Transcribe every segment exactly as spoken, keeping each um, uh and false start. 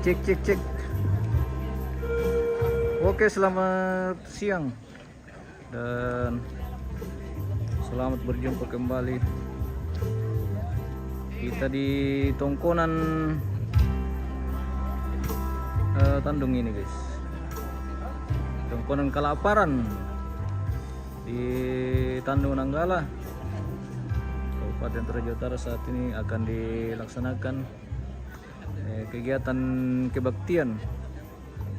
Cek, cek, cek. Oke, selamat siang dan selamat berjumpa kembali. Kita di Tongkonan, eh, Tandung ini, guys. Tongkonan Kalaparan di Tandung Nanggala, Kabupaten Toraja Utara. Saat ini akan dilaksanakan, eh, kegiatan kebaktian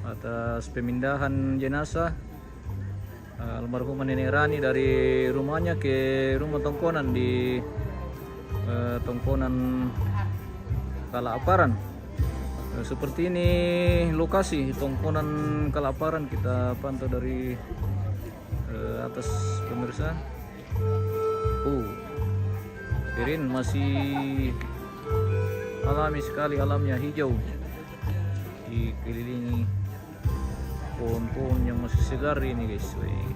atas pemindahan jenazah, eh, almarhumah Nenek Rani dari rumahnya ke rumah Tongkonan di, eh, Tongkonan Kalaparan. Eh, seperti ini lokasi Tongkonan Kalaparan, kita pantau dari, eh, atas, pemirsa. Oh, Irin masih alami sekali alamnya, hijau, dikelilingi pohon-pohon yang masih segar ini, guys. Wih,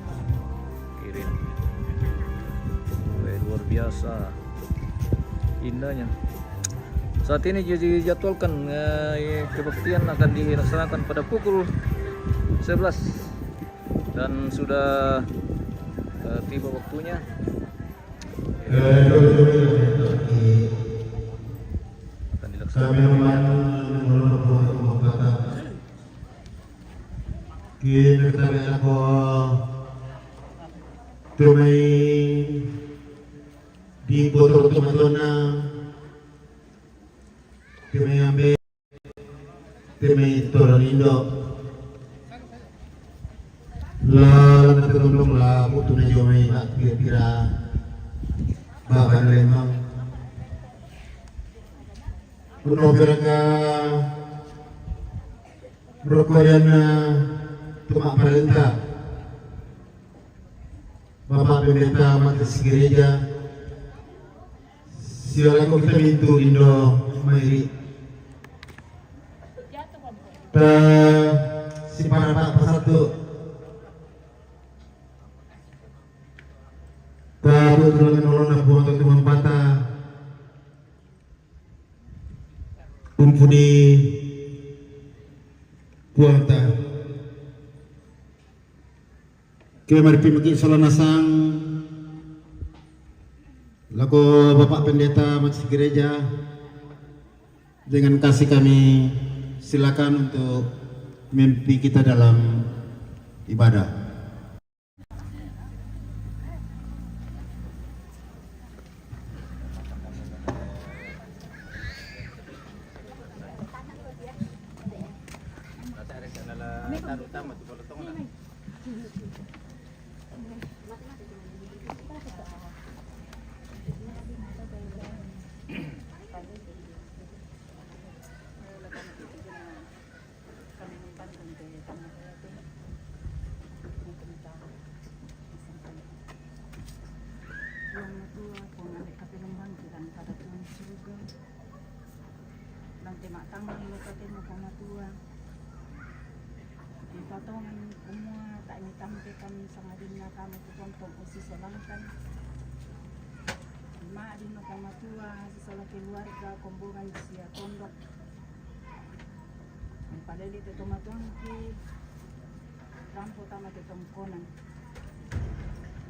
Irin. Wih, luar biasa indahnya. Saat ini dijadwalkan, eh, kebaktian akan dilaksanakan pada pukul sebelas dan sudah, eh, tiba waktunya. Eh, akan dilaksanakan. Kami memang menolak buat pembatasan. Kini kami ako tumay di botol tumatuna, tumay ambil, tumay turun indo. Lalu nanti tunduk lah, butuh na jomay na pira-pira. Baba na lemang. Kuno pira ka Rokorian na tumaparenta. Bapak Pendeta Majelis Gereja, siwala ko kita mintu indo mairi. Ta si para pa pasatu. Ta tutulungan nolona buang tu mampata. Umpuni kuanta. Kami mari pimaki sola nasang lako Bapak Pendeta Majelis Gereja, dengan kasih kami silakan untuk memimpin kita dalam ibadah. Puang Matua, Puang ambe' kapenombangki lan Kadatuan suruga. Lan te ma'tangngang lo katemu, Puang Matua. Mipatongan kumua tae' mitampe kami sangadinna kami tu tontong usisolangkan. Ma'dinno, Puang Matua, sisola keluarga, kombongan sia tondok. Mipalele te tomatuangki, rampo tama te tongkonan.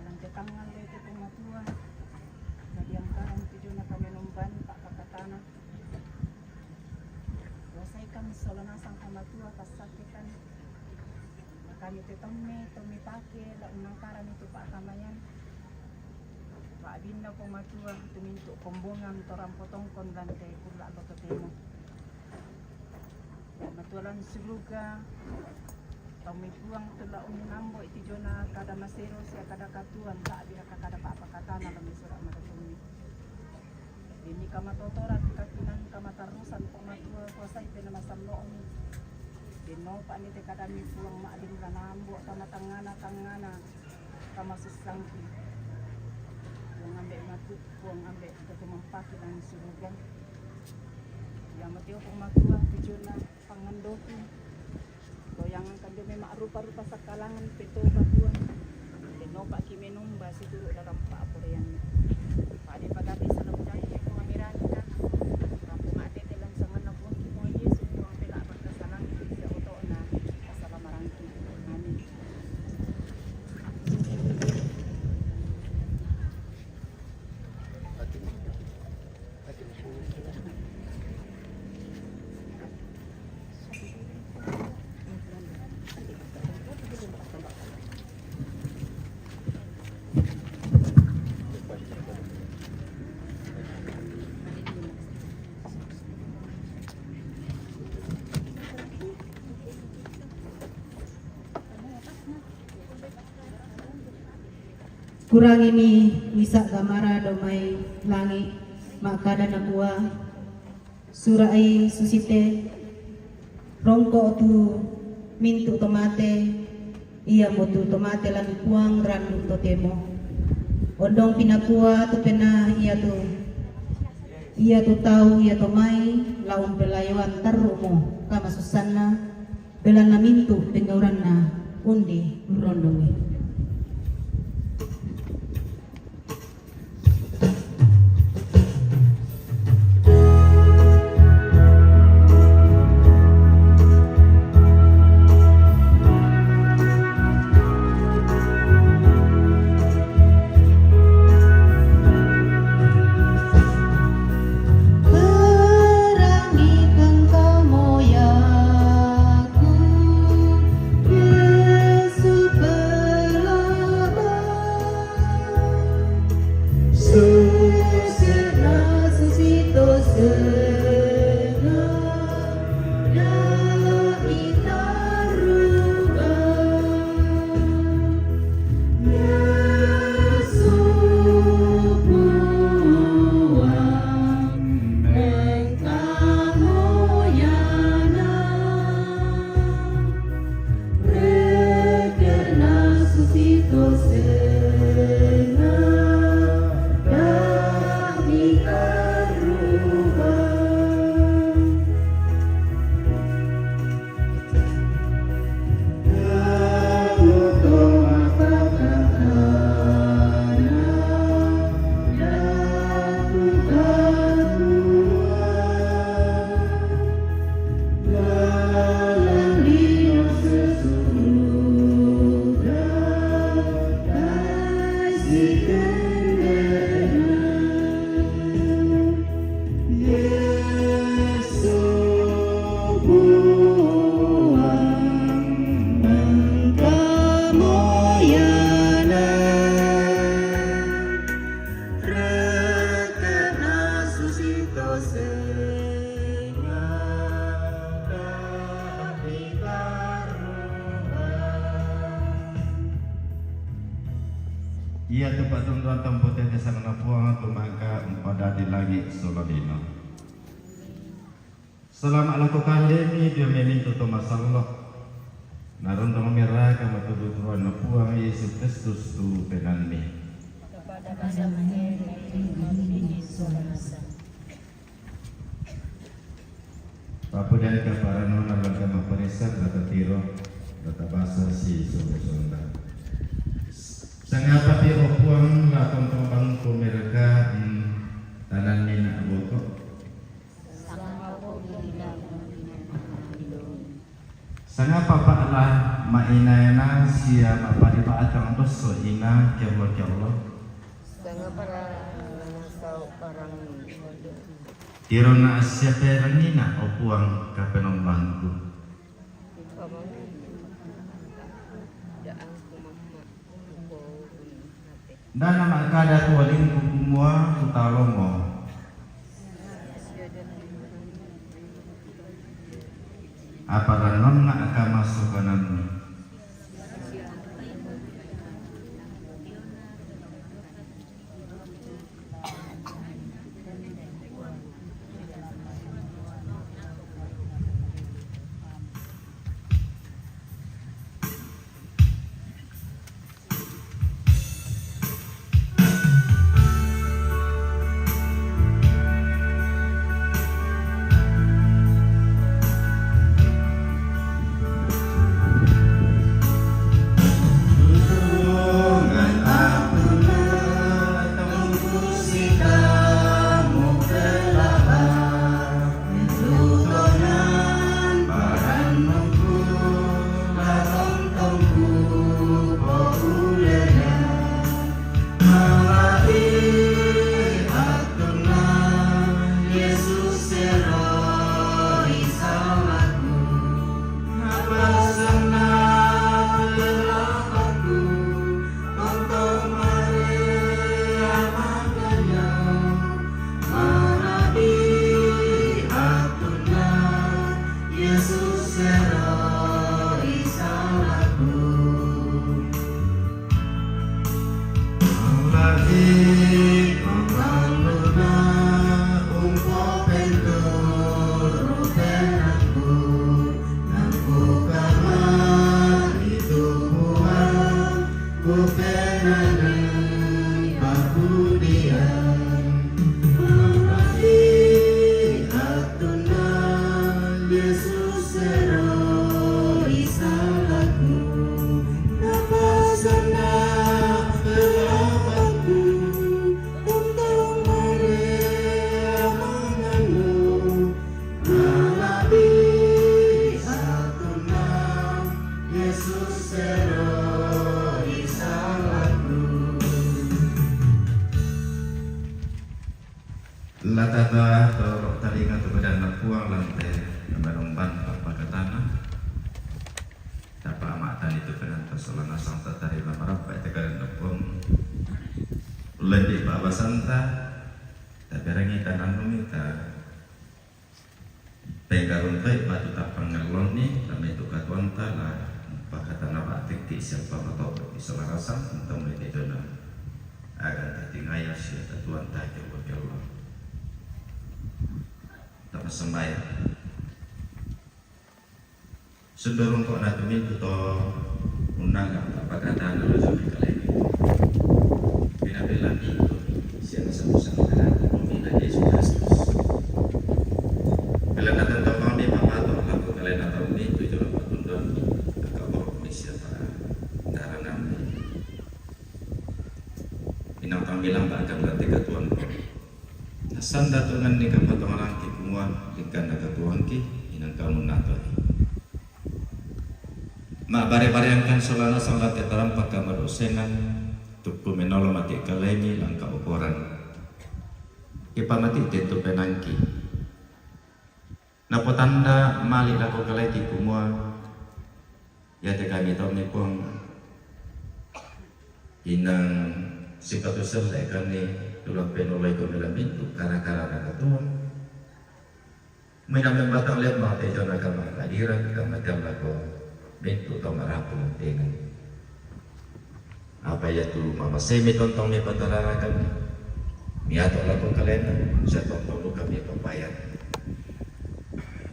Lan te tangngalle te Puang Matua, nadiangkarang tu jona kamenomban pa'pakatana. Kuasai kami sola nasang, Puang Matua, passakke kami. Kami te tommi, tommi pake la unnangkarami tu pa'kamayan. Pa'dinna, Puang Matua, tu mintu' kombongan to rampo tongkon lan te kulla' lo totemo. Matua lan suruga, tommi Puang tu la unnamboi tu jona kada masero sia kada katuoan, ta'biraka kada pa'pakatana lan mai sura' matotommi. Demi kamatotoran, kakinaan, kamatarrusan, Puang Matua, kuasai Penaa Masallo'mi. Dennopa'ni te kadammi, Puang, ma'din la naambo' tama tangngana-tangngana kamasussangki. Puang ambe' matu, Puang ambe' tatumampaki lan suruga. Iamo te, Puang Matua, tu jona pangandoku. Toyangangkan dio mai ma'rupa-rupa sakkalangan petoba, Puang. Dennopa'ki menomba situru' lalang pa'poraianna. Pade pagati sallo jai, Puang, amirangika. Rampo ma'tete lan sanganna Puangki, Puang Yesu, Puang, pela' bangga Kurangi mi misa' gamara domai langi', ma'kada nakua, Sura'ai susite, rongko' tu mintu' to mate, iamotu to mate lan Puang randu' totemo. Ondong pinakua tu penaa iatu, iatu tau iato mai la umpelayoan tarru'mo kamasussanna, belanna mintu' penggauranna undi urrondongi. Perangi kengkau moyaku, Yesu pelaba. Susena susito sena, dami taruba. Yesu Puang mengkamoyana. Rekerna susito sena, dami taruba. Yesu Puang mengkamoyana, rekerna susito sena, dami taruba. Iatu pa'tunduang to umpotete sanganna Puang tu mangka umpadadi langi' sola lino. Salama' lako kalemi dio mai mintu' to masallo'. Narondong miraka matudu-tuduanna Puang Yesu Kristus tu penaammi. Papodai kaparannuanna langka mapparessa, la tatiro, la tabasa si sonda-sonda. Sangapa tiro Puang la tontong bangku mereka, mm, tananni na boko. Sangapa pa'la ma'inaina sia maparibatang dosso ina kello-kello. Sangapa la nasau parangi. Tirona assia perangina, o Puang, Kapenombanku. Nda nama'kada tu alingku kumua, kutalomo. Apa rannonna akamaso kanannu. Ingat kepada anak buang lantai, nama nombang apa katana. Tapa amak tani tu penanta sola nasang tatari lama rampai tegaran nepung. Lagi baba santa, tapi rangi tanah mita. Penggarun tai batu tapang ngeloni, kami tu katuanta la pakatana batik ti siapa matau di sola nasang, entong mita jona. Agan tati ngaya sia katuanta jolo-jolo. Tapa sembahyang. Sundurung ko na tumintu to unang ang tapagkadaan na lujud di kalemi. Pinapila mintu siya na sa pusang kadaan na pumila di Yesus Kristus. Bila na tentang kami papato laku kalena tau mintu jolo patundon ni akabor ni siya pa darah nami. Inang pambilang ba akan berarti katuan ko. Nasanda tungan ni kapatonganan ki kumua, lingkan na katuan ki, inang kamu nato. Ma bare-bareangkan sola nasang late tarampak kamadosengan, tukku menolo mati kalemi langka okoran. Ipa mati tentu penangki. Napotanda mali lako kaleki kumua, yate kami tau ni Puang, inang sipatu selle kami tulang penoloi ko mela mintu kara-kara na katuang. Mina membatang lemang tejo na kama kadiran kama jam lako mintu tau marapu tengan. Apa ya tu mama semi tontong mi patararakan. Mi ato lako kalena, saya tontong luka mi papayan.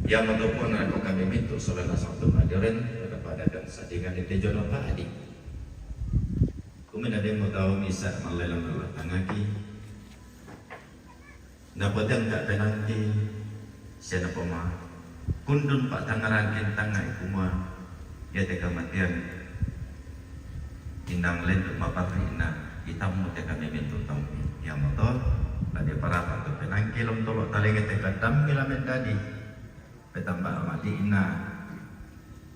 Yang mendukung aku kami mintu sola nasang tu madiren pada pada dan sadingan di tejo no tadi. Kumina demo tau misa malelang tangaki. Napatang ka penanti siya na poma. Kundun pa tangarangkin tangai kumua. Ya te kamatian. Inang lendu maparina itamu te kami mintu tampi. Ya motor. Lagi parapa tu penangki lom tolo talinga te kadam mila mendadi. Petamba mati ina.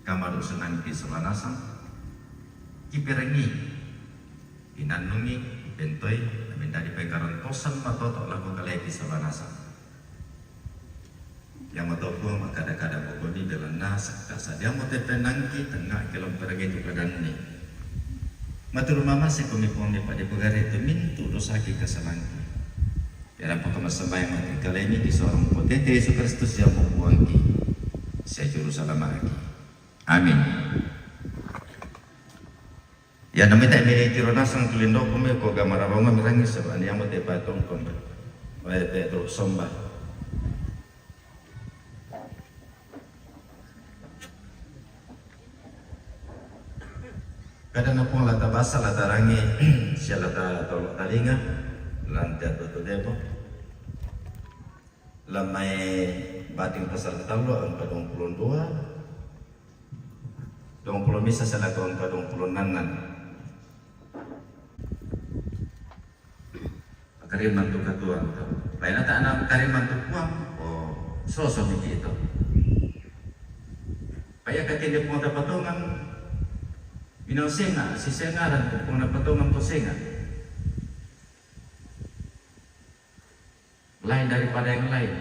Kamadu senangki sola nasang. Kiperengi. Inannungi, ipentoi, na mendadi pengkarantosan matoto lako kaleki sola nasang. Yang matopung makada-kada pokoni dalam nasang kasadiamo te penangki tengah kelom pergi tu kadanni. Matur mamase komi Puang mi padi pegare tu mintu dosaki kasalangki. Dalam pakamasambahayang mati kalemi di sorong potete Yesus Kristus yang membuangki. Saya juru salamaki. Amin. Ya, namita mi tiro nasang tulindo kumi ko gamara rongo mirangi sebab ni amu te patong kon. Wai te terus sombah. Kada napung lata basa lata rangi sia lata tolok talinga lantia tutu debo. Lamai bating pasal katalu angka dua puluh dua. Dua puluh misa salako angka dua puluh nanan. Kariman tu katuang tu. Lain ata anak kariman tu Puang. Oh, soso miki itu. Paya katindi Puang tapatongan. Minau senga, si sengaran tu Puang napatongan tu senga. Lain daripada yang lain.